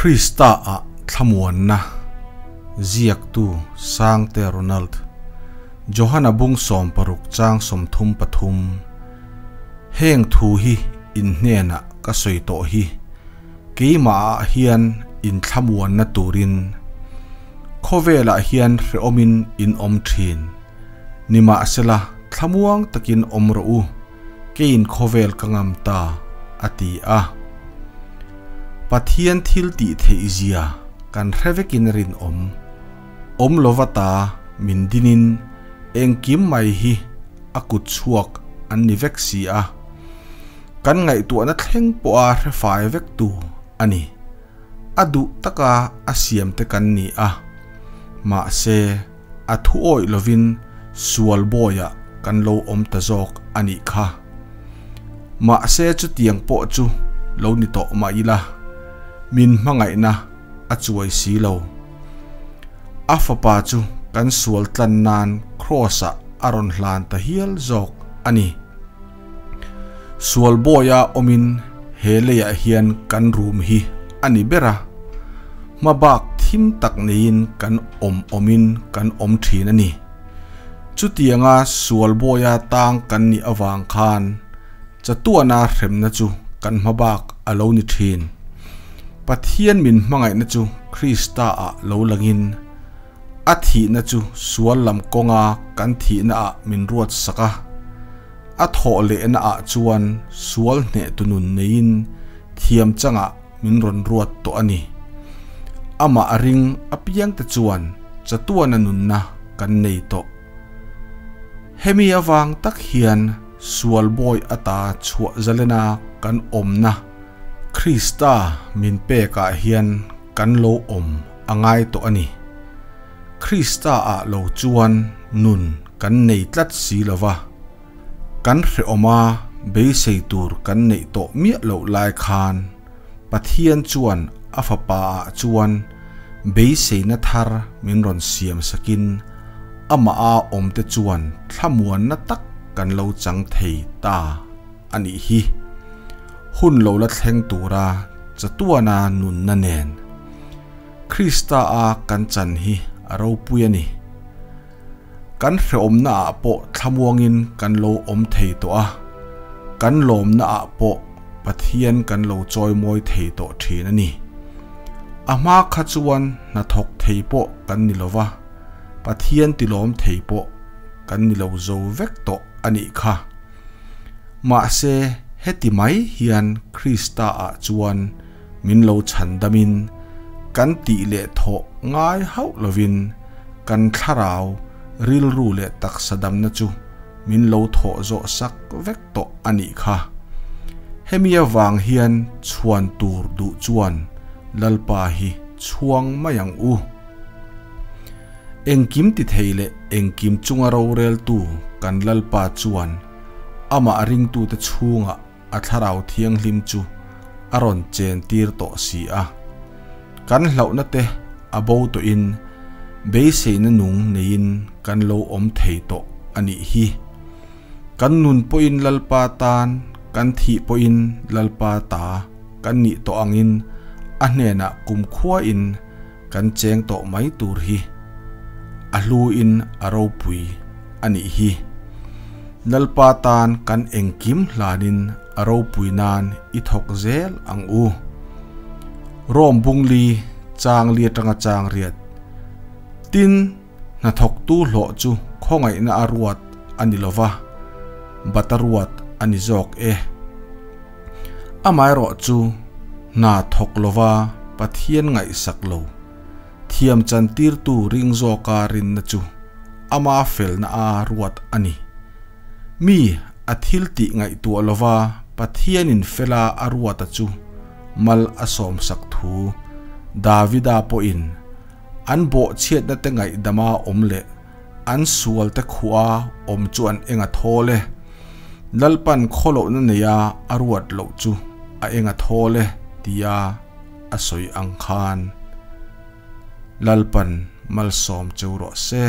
Krista ah thlamuanna ziaktu Sangte Ronald Johana bung 60 chang 33 Heng thu hi in hnenah ka sawi tawh hi keimah ah hian in thlamuanna turin khawvelah hian hrehawmin in awm thin. Nimahsela thlamuang takin awm rawh u, keiin khawvel ka ngam ta, a ti a. Pathian thil tih theih zia kan hre vekin rinawm awm lova ta min dinin engkim mai hi a kut chhuak an ni vek si a. Kan ngaihtuahna thleng pawha hre fai vek tu a ni. A duh taka a siam te kan ni a. Mahse, a thu awih lovin sual bawiah kan lo awm ta zawk a nih kha. Mahse chutiang pawh chu lo ni tawh mah ila, min hmangaihna a chuai si lo. A fapa chu kan sual tlan nan Kraws-ah a rawn hlan ta hial zawk a ni. Sual bawia awmin he leiah hian kan rum hi a ni ber a, hmabak thim tak neiin kan awm awmin kan awm thin a ni. Chutianga sual bawia tang kan nih avang khan chatuana hremna chu kan hmabak a lo ni thin. Pathian min hmangaihna chu Krista-ah lo langin a thihna chu sual lam kawnga kan thihnaah min ruat sak a. A thawh lehna ah chuan sual hneh tu nun neiin thiam changah min rawn ruat tawh a ni. Amah a ring apiang te chuan chatuana nunna kan nei tawh. Hemi avang tak hian sual bawi ata chhuah zalena kan awmna Krista min pekah hian kan lo awm a ngai tawh a ni. Krista ah lo chuan nun kan nei tlat si lo va, kan hrehawm a beisei tur kan neih tawh miah loh lai khan Pathian chuan a Fapa ah chuan beiseina thar min rawn siam sakin amah a awmte chuan thlamuanna tak kan lo chang thei ta a nih hi. Hun lo la thleng tura chatuana nunna nen Krista a kan chan hi a ropui a ni. Kan hrehawmna ah pawh thlamuangin kan lo awm thei tawh a, kan lawmna ah pawh Pathian kan lo chawimawi thei tawh thin a ni. A hma kha chuan hnathawk thei pawh kan ni lo va, Pathian tilawm thei pawh kan ni lo zo vek tawh a nih kha. Mahse, heti mai hian Krista ah chuan min lo chhandamin kan tih leh thawh ngai hauh lovin kan thlarau, rilru leh taksa damna chu min lo thawh zawh sak vek tawh a nih kha. Hemi avang hian chhuan tur duh chuan Lalpa hi chhuang mai ang u. Engkim ti thei leh engkim chunga roreltu kan Lalpa chuan amah ringtute chhungah a thlarau thianghlim chu a rawn chen tir tawh si a. Kan hlauhna te a bo tawhin beiseina nung neiin kan lo awm thei tawh a nih hi. Kan nun pawhin Lalpa tan, kan thih pawhin Lalpa ta kan nih tawh angin a hnenah kumkhuain kan cheng tawh mai tur hi a hluin a ropui a nih hi. Lalpa tan kan engkim hlanin a ropui nan i thawk zel ang u. Rom bungli chang li atanga chang riat tin hnathawktu hlawh chu khawngaihna a ruat a ni lova, bat a ruat a ni zawk e. Amaherawh chu hna thawk lova Pathian ngaihsak lo, thiam chantirtu ring zawka rinna chu ama felna a ruat a ni. Mi a thil tih ngaihtuah lova Pathianin fela a ruata chu mal a sawmsak thu Davida pawhin an bawhchhiatna te ngaihdama awm leh An sualte khuaa awm chu an eng a thawl e. Lalpan khawlohna neia a ruat loh chu a eng a thawl e tia a sawi ang khan Lalpan malsawm cheu rawh se.